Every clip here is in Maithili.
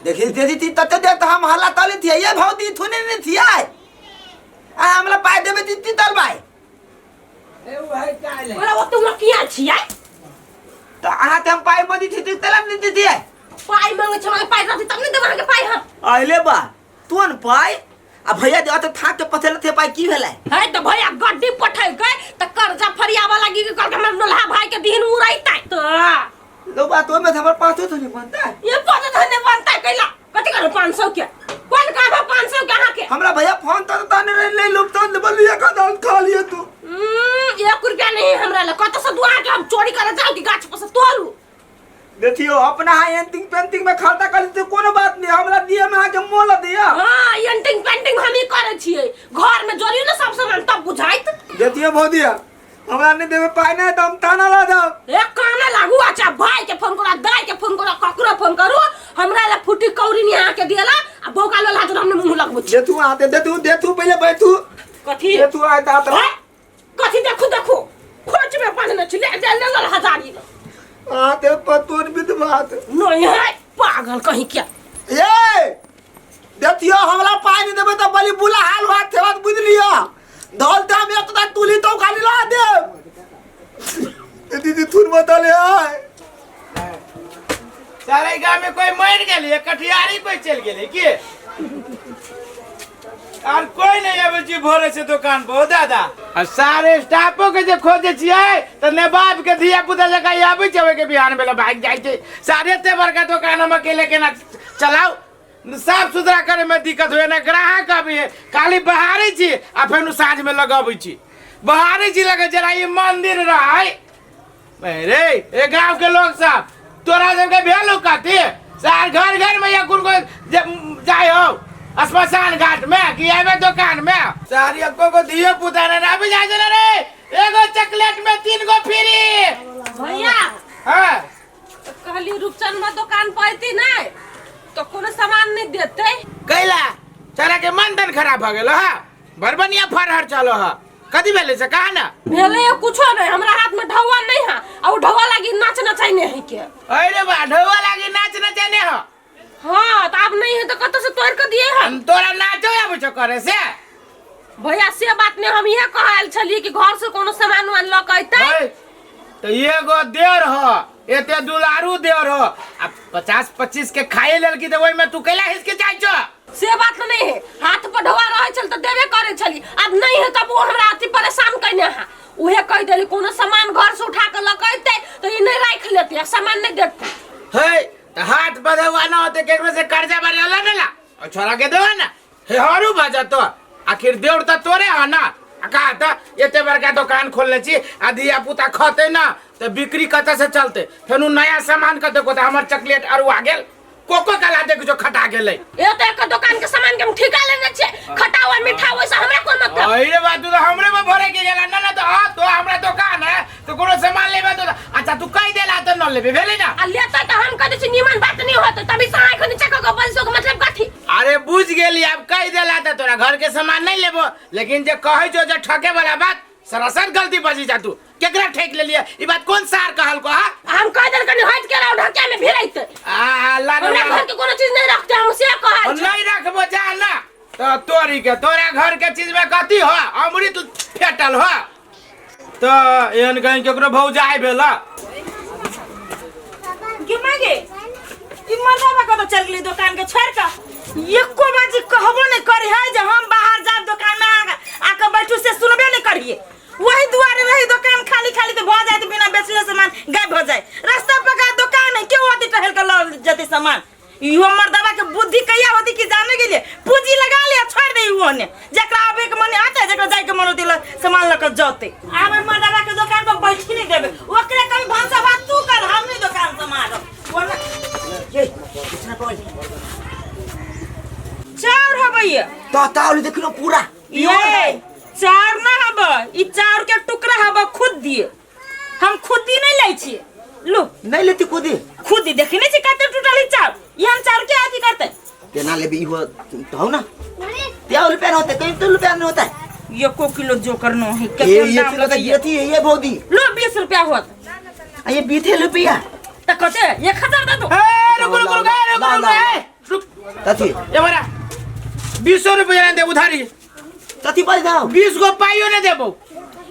देखी दे दी तते दे तो हम हल्ला तले थिए ये भौजी थुने ने थिए आ हमरा पाई देबे ती ती तल भाई बोला वो तुम किया छियै तो अहाँ ते हम पाई मदी थी ती तलम नहीं दी थिए पाई मांगे छो पाई रहती तब नहीं देब अहाँके पाई हम अहले बा तोन पाई आ भैया दे तो थाक के पथेल थे पाई की भेलै है तो भैया गड्डी पठै गए त कर्जा फरियावा लागी के कहलकै हमर नोल्हा भाई के दिन उड़ैतै तो लो बात ओमे हमर पाँचो तो नहीं बनता ये पाँच धन्य बनता कैला कथी करू 500 के कोन काम है 500 के अहाँ के हमरा भैया फोन तो ताने रहे ले लूप तो बोलिए का दाल खा लिए तू एक रुपया नहीं हमरा लग कत से दुआ के हम चोरी करे जाओ कि गाछ पर से तोड़ू देखियो अपना हाई एंटिंग पेंटिंग में खाता कर तो कोनो बात नहीं हमरा दिए में आके मोल दिया हां एंटिंग पेंटिंग हम ही करे छियै घर में जोड़ियो ने सब सामान तब बुझाइत देखियो भौदिया हमरा नहीं देवे पाई नहीं तो हम थाना ला जाओ एक काना लागू अच्छा भाई के फोन करो दाई के फोन करो ककरो फोन करो हमरा ला फूटी कौड़ी नहीं आके दियला आ बौका लोला तो हमने मुंह लगबो दे तू आते दे तू दे तू पहले बैठू कथी दे तू आते आते हैं? कथी देखू देखू खोज में बांधने छी ले ले ले ले हजारी आते पतोर विधवात नहीं है पागल कहीं क्या ए देखियो हमरा पाई नहीं देवे तो बड़ी बुला हाल हुआ थे बात बुझ लियो धौल ते हम एक तो तुली तो खाली ला दे ए दीदी थुर बता ले आए सारे गांव में कोई मर गेलै कटिहारी कोई चल गेलै की आर कोई नहीं आबै छै भोरे से दुकान पर ओ दादा आ सारे स्टाफो के जे खोजे छियै तऽ ने बाप के धिया पुता जकाँ आबै छै ओहिके बिहान भेला भागि जाइ छै साढ़े एते बड़का दुकान हम अकेले केना चलाउ साफ सुथरा करे में दिक्कत हुए ना ग्राहक अबै है खाली बहारै छी आ फेर साँझ में लगबै छी बहारै छी लगे जरा ई मंदिर रहै रे ए गांव के लोग सब तोरा सबके भेल कथी सार घर घर में या कुल जाय हो श्मशान घाट में कि आबे दुकान में सारी एको को धियो पुता ने आबि जाय छले रे एगो चॉकलेट में तीन गो फ्री भैया हाँ तो कहली रूपचंद में दुकान पर अयती नहीं तो कोनो सामान नहीं देते कैला तोरा के मन तन खराब भ गेलो हा बड़ बढ़िया फरहर चलो हा कथी भेलै से कहा ना भेलै है कुछो नहीं हमरा हाथ में ढौआ नहीं है आ उ ढौआ लागी नाच नचाई नहीं है के अरे बा ढोवा लागी नाच नचेने हो हाँ तो अब नहीं है तो कतौ से तोड़ के दिए हम हम तोरा नाचो आबै छौ करे से भैया से बात नहीं हम इहे कहल छलिए कि घर से कोनो सामान उमान लऽ के अयतै है, तो एगो देर हो एते दुलारू देर हो आ 50 25 के खाए लेलकी तऽ ओहिमे तू कैला हिचकिचाइ छौ से बात नहीं है हाथ पर ढोआ रहे छल तो देबे करे छली अब नहीं है तब वो हमरा अति परेशान कइने है उहे कह देली कोनो सामान घर से उठा के लऽ के अयतै तो ई नहीं राख लेते आ सामान नहीं देते है तऽ हाथ बधौआ ना होते केकरो से कर्जा बारे ला ना ला और छोरा के देवा ना हे हरू भऽ जतो आखिर देउर तऽ तोरे ह ना आ कहा तऽ एते बड़का दुकान खोलने छी आ धिया पुता खते ना तऽ बिक्री कतऽ से चलते फेनु नया सामान कतऽ कतऽ हमर चॉकलेट अरुआ गेल कोको काला देख जो खटा गेलै ए तो एक दुकान के सामान के हम ठिका लेने छियै खटा हुआ मीठा हुआ से हमरा कोन मतलब अरे बा तू तो हमरे में भरे के गेला ना ना तो आ तो हमरा दुकान है तो कोनो सामान लेबे तो अच्छा तू कह देला तो न लेबे भेलै ना आ लेते तो हम कह दै छी नीमन बात नहीं होते तभी से आँख नीचे कऽ के पैसो के मतलब कथी अरे बुझ गेली अब कह देला तो तोरा घर के सामान नहीं लेबो लेकिन जे कहै छो जे ठके वाला बात सरासर गलती बजी जा तू केकरा ठेक लेलिए ई बात कौन सार कहल को हा हम कह देल कनी हट के रहो ढकिया में भिड़ैत आ ला हमरा घर के कोनो चीज नहीं रखते हम से कहल नहीं रखबो जा ना तो तोरी के तोरा घर के चीज में कथी हो अमृत फेटल हो तो एहन कहीं केकरो भौजाई भेल गे मागे ई मर्दाबा कतऽ चल गेलै दोकान के छोड़ के एको बाजी कहबो नहीं करी है जे हम बाहर जाब दोकान में आके बैठू से सुनबे नहीं करिए वही दुआरे रही दोकान खाली खाली तो भऽ जाए बिना बेचले सामान गायब भऽ जाए रास्ता पर का दोकान है क्यों होती टहल के लऽ जते सामान इहो मर्दाबा के बुद्धि कहिया होती कि जाने के लिए पूंजी लगा लिया छोड़ दे इहो ने जकरा आबे के मन आते जकरा जाए के मन होती सामान लऽ के जते आबे मर्दाबा के दुकान पर बैठी नहीं देबे ओकरे कभी भनसा भात तू कर हम नहीं दुकान से मारब वरना ये कितना पकड़ चाउर हबैया तो तावली देखियो पूरा ये चाउर ना हब ई चाउर के टुकड़ा हब खुद दिए हम खुद ही नहीं लै छियै लो नहीं लेती खुदी खुद ही देखी नहीं छी कते टूटल है चाउर ई हम चाउर के अथी करते केना लेबी इहो तो हो ना क्या रुपया होते कहीं तो रुपया नहीं होता है एको किलो जोकर न है ये कते ये दाम किलो तो लगैया ये थी ये भौदी लो 20 रुपया होत आ ये बीते रुपया त कते 1000 दे दो ए रुक रुक रुक ए, रुक ला, रुक ला, ए, रुक कथी ए बड़ा 20 रुपया नहीं देबो उधारी। कथी पर जाओ? 20 गो पाइयो नहीं देबो।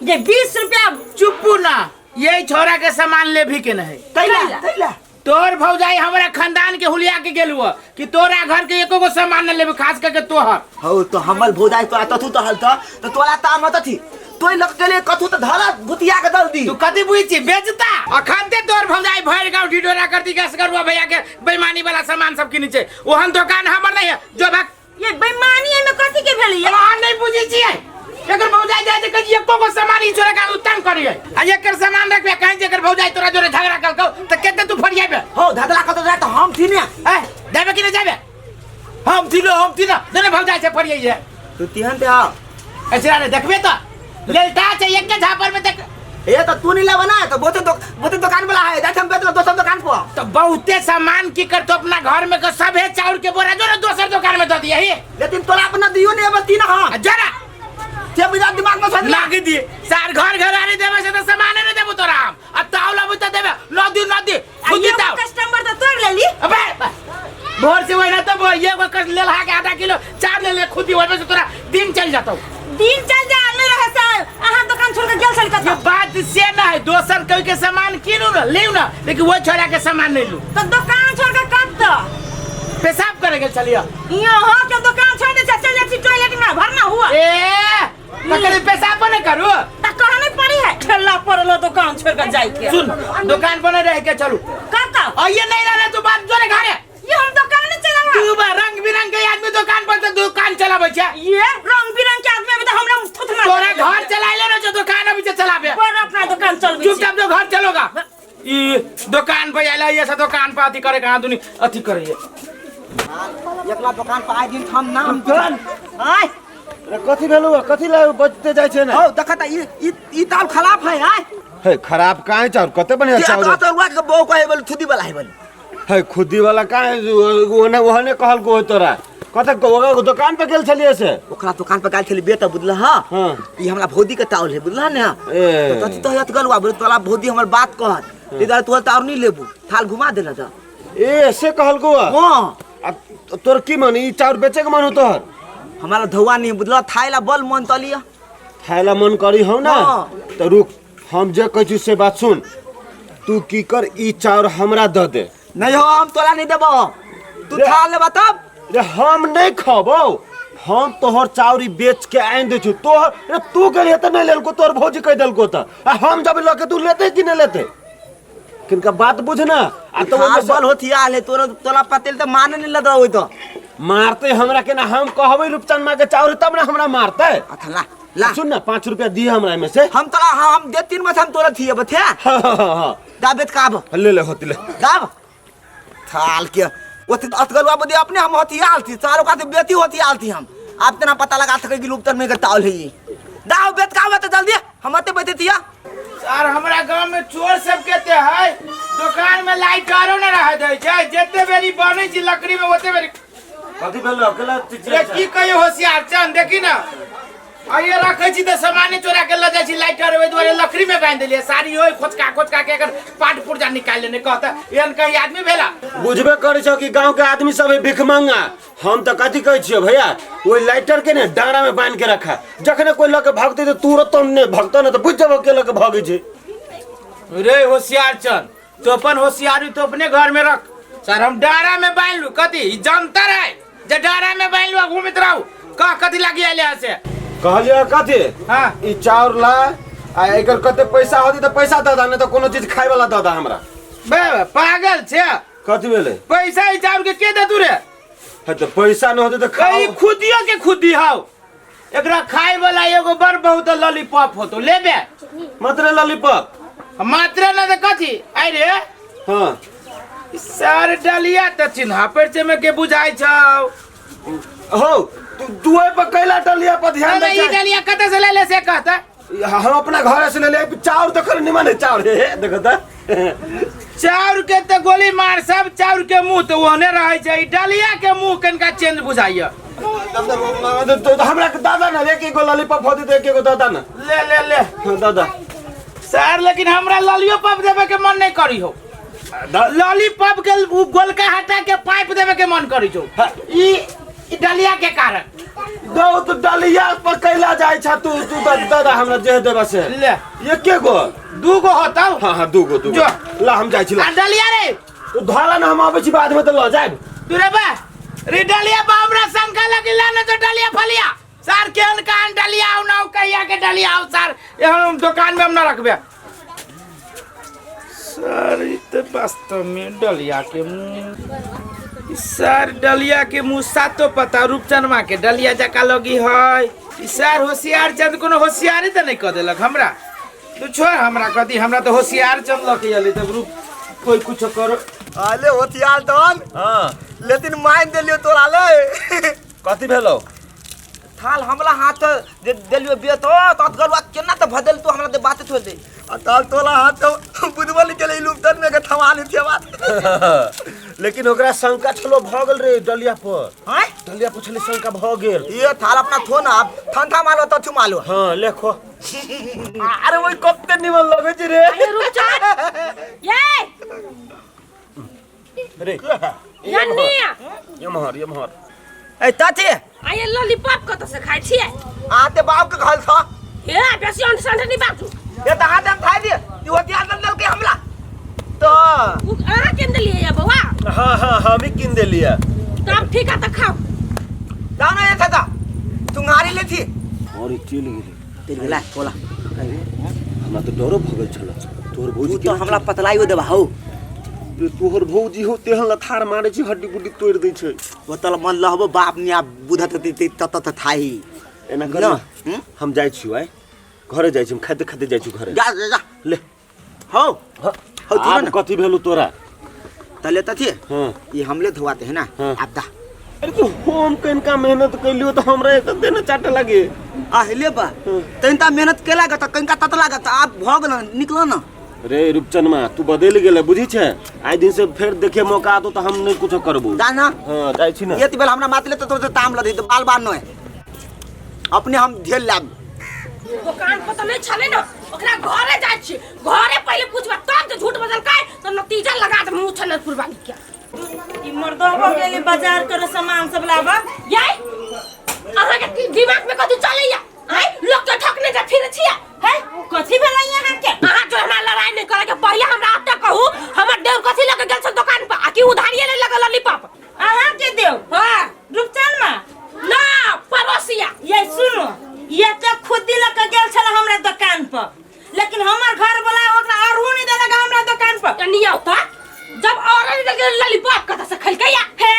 ये 20 रुपया। चुप्पू ना, यही छोरा के सामान ले भी के नहीं। कैला कैला? तोर भौजाई हमरा खानदान के हुलिया के गेलु कि तोरा घर के एको गो सामान न लेबे, खास करके तोहर। हौ तो हमर भौजाई तोरा तथु तहल त तोरा ताम त थी तोय लग गेले कथु त धरा भुतिया के दल दी। तू कथी बुझी छी बेचता? अखन ते तोर भौजाई भरि गांव ढिढोरा करती गैस गरुआ भैया के बेईमानी वाला सामान सब किनै छै, ओहन दुकान हमर नहीं है। जो भाग। ये बेईमानी एमे कथी के भेलै? अहाँ नहीं बुझी छियै, एकर भौजाई जाय छै कहि एको गो सामान ई छोरा के तंग करियै आ एकर सामान रखबे कहीं जेकर भौजाई तोरा जोरे झगड़ा कलकौ त केते तू फरियाबे। हौ झगड़ा कतौ जाय त हम थी ने। ए जाबे कि नहीं जाबे? हम थी ने, हम थी ने, दोने भौजाई से फरियाइए। तू तिहन ते आ। ऐसे रे देखबे त लेलता छै एके झापर में देख। ए त तू नहीं लेबा ना त बहुते बहुते दुकान वाला है, जाय हम बेचलो दोसर दुकान पर। त बहुते सामान की कर तो अपना घर में के सबे चाउर के बोरा जोरे दोसर दुकान में द दियही। लेकिन तोरा अपना दियो नहीं अब तीन। हां जरा ते बिना दिमाग में सोच लाग दिए सार घर घर आने देबे से त सामान नहीं देबो तोरा हम आ ताव लाबो त देबे न दी न दी खुद ये ताव। कस्टमर तो तोड़ लेली। अबे भोर से वही ना तो ये को कर ले ला के आधा किलो चार ले ले खुद ही ओइमे से तोरा दिन चल जातो। दिन चल जा नहीं रहे से अहाँ दुकान छोड़ के गेल छल कत। ये बात से ना है, दोसर कोई के सामान किनु ना लेउ ना, लेकिन वो छोरा के सामान नहीं लू। तो दुकान छोड़ के कत तो पेशाब करे गेल छलियो। यहाँ के दुकान छोड़ दे चल जा छी टॉयलेट में भरना हुआ। ए तकरे पेशाब नहीं करू त कहने पड़ी है ठेला पड़लो दुकान छोड़ के जाय के। सुन दुकान पर नहीं रह के चलू कत और ये नहीं रह तू बात जोरे घरे। ये हम दुकान चलावा तू बा रंग बिरंग के आदमी दुकान पर तो दुकान चलाबै छै। ये रंग बिरंग के आदमी अभी तो हमरा थुथना तोरा घर चलाइले न जो दुकान अभी चलाबे पर अपना दुकान चलबै। चुपचाप जो घर चलोगा ई दुकान पर आइला ये सब दुकान पर अथी करे कहां दुनी अथी करे एकला दुकान पर आइ दिन हम नाम चल आय रे कथी भेलौ कथी ला बजते जाय छै ने? हौ देखत ई ई ई ताल खराब है आय। हे खराब काहे चाउर कते बढ़िया चाउर है। तो रुआ के बहु कहे बोल थुदी वाला है बोल। हे खुदी वाला काहे ओने ओहने कहल को तोरा कते दुकान पे गेल छलिए से? ओकरा दुकान पे गेल छलिए बे त बुझल। हां ई हमरा भौजी के ताउल है बुझल ने। तो कथी तो हत गलुआ बोल तोरा भौजी हमर बात कहत ते दुआरे तोरा ताउर नहीं लेबू थाल घुमा देला त। ए से कहल को? हां आ तोर की मन ई चाउर बेचे के मन हो तोहर? हमारा धौआ नहीं बुझल थाइला बल मन तलिया थाइला मन करी हो ना त रुक हम जे कहै छी से बात सुन। तू की कर ई चाउर हमरा the they. नहीं हो हम तोरा नहीं देबो तू खा लेबा तब। रे हम नहीं खबो, हम तोहर चाउर ई बेच के आनि दै छी तोहर। रे तू गेलियै त नहीं लेलको तोहर भौजी कहि देलको त आ हम जब लके तू लेते कि नहीं लेते? किनका बात बुझ ना। आ तो बल होती आल है तोरा तोरा पतेल त माने नहीं लगा ओइ तो मारते हमरा के ना। हम कहबै रूपचंद माँ के चाउर तब ना हमरा मारते। अच्छा ला ला सुन ना 5 रुपया दिए हमरा में से। हम तोरा हम दे 3 बस हम तोरा थिए बथे। हां हां दाबेत काब ले ले होती ले दाब थाल के ओत अतगलवा बदे अपने हम होती आल थी चारों का बेती होती आल थी हम आप तना पता लगा सके कि रूपचंद में के तावल है ई दाव बेत काब त जल्दी हम अते बैठे थिया। सर हमरा गांव में चोर सब केते है दुकान में लाइट आरो न रह दै छै जते बेरी बनै छै लकड़ी में ओते बेरी कथी भेल अकेला रे की कहियो होशियार चंद देखी ना आ ये रखै छी त सामान चोरा के ल जाइ छी लाइट आर ओइ दुआरे लकड़ी में बांधि देलियै सारी ओइ खोचका खोचका के एकर पाट पुर्जा निकालि लेने कहता एहन कहीं आदमी भेला। बुझबे करै छौ कि गांव के आदमी सब है भिखमंगा। हम त कथी कहै छियै भैया ओइ लाइटर के ने डांडा में बांध के रखा जखने कोई लके भागतै त तुरंत ने भगतौ ने त बुझ जेबो के लके भागै छै। रे होशियार चंद तो अपन होशियारी तो अपने घर में रख। सर हम डारा में बांध लू कथी ई जंतर है जे डारा में बांध लू घूमत रहू कह कथी लागी आइले से कहलियै कथी? हां ई चाउर ला आ एकर कते पैसा होती त पैसा the they नहीं त कोनो चीज खाय वाला the they हमरा। बे पागल छे कथी भेलै? पैसा ई चाउर के के दे तू रे? है त पैसा न होते त खाओ। ई खुदियो के खुदी हाउ एकरा खाय वाला एगो बड़ बहुत लॉलीपॉप होतो लेबे मात्र लॉलीपॉप मात्र न त कथी आइ रे। हां सर डलिया त चिन्हा पर से में के बुझाइ छौ। हो तू दुआई पर कैला डलिया पर ध्यान दे। ई डलिया कतऽ से ले ले से कहता? हम अपना घर से ले ले चाउर तो कर निमन है चाउर हे देखो त चाउर के त गोली मार सब चाउर के मुंह त ओहने रहै छै ई डलिया के मुंह कनका चेंज बुझाइया। तो हमरा के दादा ना एक एगो लॉलीपॉप होती त एक एगो दादा ना ले ले ले। हां दादा सर लेकिन हमरा लॉलीपॉप देबे के मन नहीं करी हो। लॉलीपॉप के उ गोलका हटा के पाइप देवे के मन करै छौ ई ई डलिया के कारण। दौ तो डलिया पर कैला जाय छ तू तू दादा हमरा जे देबा से ले एके गो दू गो होतौ। हां हां दू गो दू जो। ला हम जाय छी ला। आ डलिया रे तू धोला ना हम आबै छी बाद में त ल जायब। तू रे बा रे डलिया बा हमरा शंका लगिला ना तो डलिया फलिया सर केहन कान डलिया आउ ना कहिया के डलिया आउ सर एहन दुकान में हम ना रखबे सर। ई तो वास्तव में डलिया के मुंह सर डलिया के मुंह सातो पता रूपचनमा के डलिया जका लगी है। ई सर होशियार चंद कोनो होशियारी तो नहीं कह देलक हमरा। तू छोड़ हमरा कथी हमरा तो होशियार चंद लके अली तब रूप कोई कुछ करो। अले होशियार तन हां लेकिन मान देलियो तोरा ले कथी भेलो थाल हमला हाथ दे देलियो बे तो तत गलवा केना त भदल तू हमरा दे बात छोड़ दे। आ तब तोला हाथ तो बुधबल के ले लूपतन में के थमा ले थे बात। लेकिन ओकरा शंका छलो भ गेल रे डलिया पर। हां डलिया पर छले शंका भ गेल। ये थाल अपना थो ना अब थन था मालो तथु मालो। हां लेखो। अरे ओई कते निमन लगे छै रे। अरे रुक जा ये रे यन्नी यमहर यमहर ए तथि आ ये लॉलीपॉप कत से खाइ छियै? आते बाप के घर था हे बेसी अंट संट नहीं बाजू। ये त हाथ हम खाइ दिए ई होतियार दल देलकै हमला तो उ अहाँ केन देलियै या बौआ? हां हां हम ही किन देलियै। तब ठीक है त खाओ। जाओ ना ये था तुम्हारी ले थी और ई चल गेलै। तेरे गेला बोला हमरा तो डरो भ गेल छल तोहर भौजी तू तो हमरा पतलाइयो देबा हौ। तोहर भौजी हो तेहन लथार मारे छै हड्डी गुड्डी तोड़ दै छै। ओ तल मन लहबो बाप निया बुधत ते त त थाही एना कर ना। हम जाइ छी आइ घरे जाइ छी हम खाते खाते जाइ छी घरे। जा जा जा ले हौ हौ तू आब ना कथी भेलु तोरा? तले तथी हां ई हमले धोआते है ना। हाँ। आप दा अरे तू हम कनका मेहनत कैलियो तो हमरा एक दिन चाटे लागे। आ हेले बा तनता मेहनत केला गत कनका तत लागत आप भ गेल निकल ना। रे रूपचनमा तू बदल गेले बुझी छे आइ दिन से फेर देखे मौका आतो तो हम नहीं कुछ करबो। जा ना। हां जाइ छी ना। ये बेल हमरा मातले तो तो ताम लदी तो बाल बाल न अपने हम ढेल लाब। दुकान पर तो नहीं छले ना ओकरा घरे जाइ छी घरे पहले पूछबा तब जे झूठ बजलकै तो नतीजा लगा दे मुंह छनर कुर्बानी के। ई मर्दवा गेले बाजार करे सामान सब लाबा। ये अहाँ के दिमाग में कथी चलैया? आय लोग के ठकने जा फिर छिया है कथी भेलै यहाँ के? अहाँ जो हमरा लड़ाई नहीं करे के पहले हमरा अब तक कहू हमर देव कथी लगे गेल छ दुकान पर आ कि उधारिये ले लगल लॉलीपॉप? अहाँ के देव? हां रूपचन मा ना पड़ोसिया। ये सुनो ये तो खुद ही लके गेल छल हमरा दुकान पर लेकिन हमर घर वाला ओकरा और नहीं देलक हमरा दुकान पर। कनी आओ त जब और नहीं लगे लॉलीपॉप कत से खलकै या? हे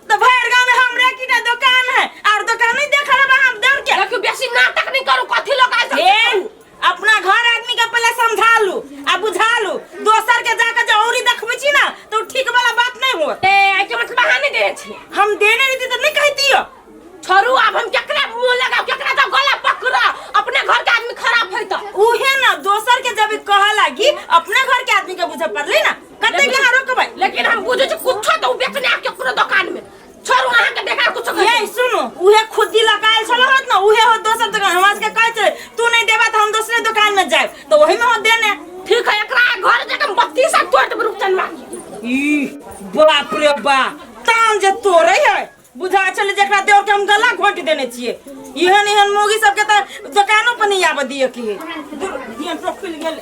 तो भर गांव में हमरे कीटा दुकान है और दुकान नहीं देखल बा हम दौड़ के। देखियो बेसी नाटक नहीं करू कथी लोग आइ हे अपना घर आदमी के पहले समझा लू आ बुझा लू दोसर के जाके जे औरी देखबै छी ना तो ठीक वाला बात नहीं होत। ए आई के मतलब अहाँ नहीं देने छी? हम देने नहीं त नहीं कहतियो। छोड़ू अब हम केकरा मुंह लगाओ केकरा तो गला पकड़ा अपने घर के आदमी खराब है त उहे ना दोसर के जब कह लागी अपने घर के आदमी के बुझे पड़ले ना कते के रोकबै। लेकिन हम बुझे छी कुछो तो बेचने आ केकरो दुकान में छोड़ू अहाँ के बेकार कुछो कह। ये सुनो उहे खुदी लगायल छल होत ना उहे हो दोसर दुकान हमरा के कहै छै तू नहीं देबा त हम दोसरे दुकान में जाएब तो वही में हो देने। ठीक है एकरा घर जाके हम 32 साल तोड़ देब रूपचन मा। ई बाप रे बा तान जे तोड़े है बुझा चले जेकरा देव के हम गला घोंट देने छिए। एहन एहन मोगी सबके त दुकानो पर नहीं आबऽ दिए की है। ध्यान खुलि गेल।